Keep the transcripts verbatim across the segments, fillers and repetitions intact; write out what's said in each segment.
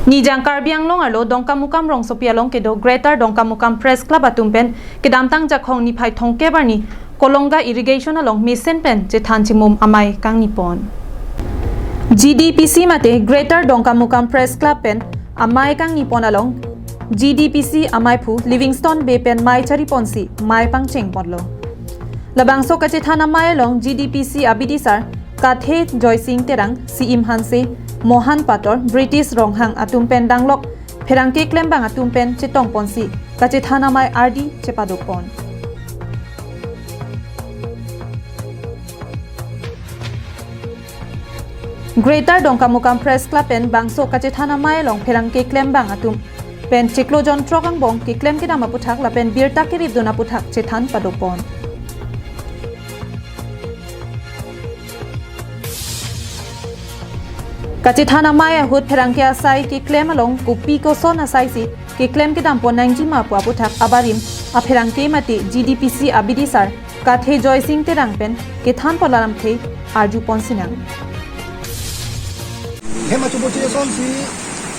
Nijang Karbi Anglong arlo Dongkamukam rongsopi along kedo Greater Dongkamukam Press Club atum pen kedamtang Jakhong niphai thomkep arni Kolonga irrigation along mesen pen chethan chimum amei kangnipon. G D P C mate Greater Dongkamukam Press Club pen amei kangnipon along G D P C ameiphu Livingstone Bey pen mei chariponsi mei pangchengponlo. Labangso kachethan amei along G D P C abidisar Kathe Joysing Terang, C M Hanse, Mohan Pator, British Ronghang atum pen danglok pherangke klembang atum pen chetongponsi kachethan amei ardi chepadopon. Greater Dongkamukam Press Club pen bangso kachethan amei along pherangke klembang atum pen chiklo jon throk angbong keklem kedam aputhak lapen birta keripdun aputhak chethan padopon. Kachethan amei ahut pherangke asai keklem along kopi koson asaisi keklem kedampon nangjima pu aputhak abarim apherangke mate G D P C abidisar Kathe Joysing Terang pen kethanpon alamthe arjupon sinang. Hem achubo chesonsi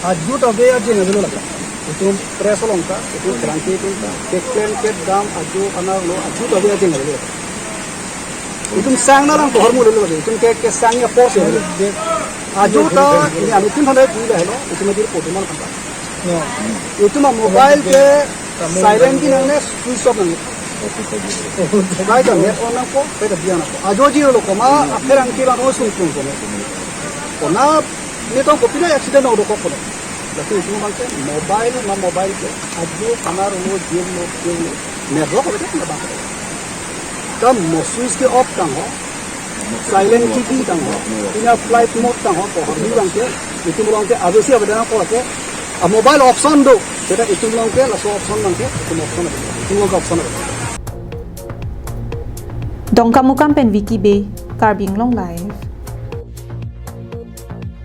ajut ave ajeng avelo lake. Itum press along ta, itum pherangke atum ta, keklem kedam ajo anerlo ajut ave ajeng avelo lake. Itum sang na lang pohor mu lelo lake. Itum ke, kesang ya pos ya lelo. Ajo ta, ini ami itum thandai pui lahelo, itum adir potuman kanta. Itum amobile ke silent di nangne, switch off nangne. Kaita net on nangpo, kaita biang nangpo. Ajo jiro lo koma, apherangke bang ko sungkung kono. Kona, ne to kopi na accident na dokok kono. Lasi itum bang ke mobile ma mobile ke, ajo kana rumo jim lo jim lo. Net dokok bete na bang. Kam mo switch ke off tang ho. Silent kiki tang ho. Ina flight mode tang ho. Ko hami bang ke, itum bang ke, abesi abedana ko ke. A mobile option do. Kita itum bang ke, laso option bang ke, itum option do. Itum bang ke option do. Dongkamukam pen Vicky Bey, Karbi Anglong Live.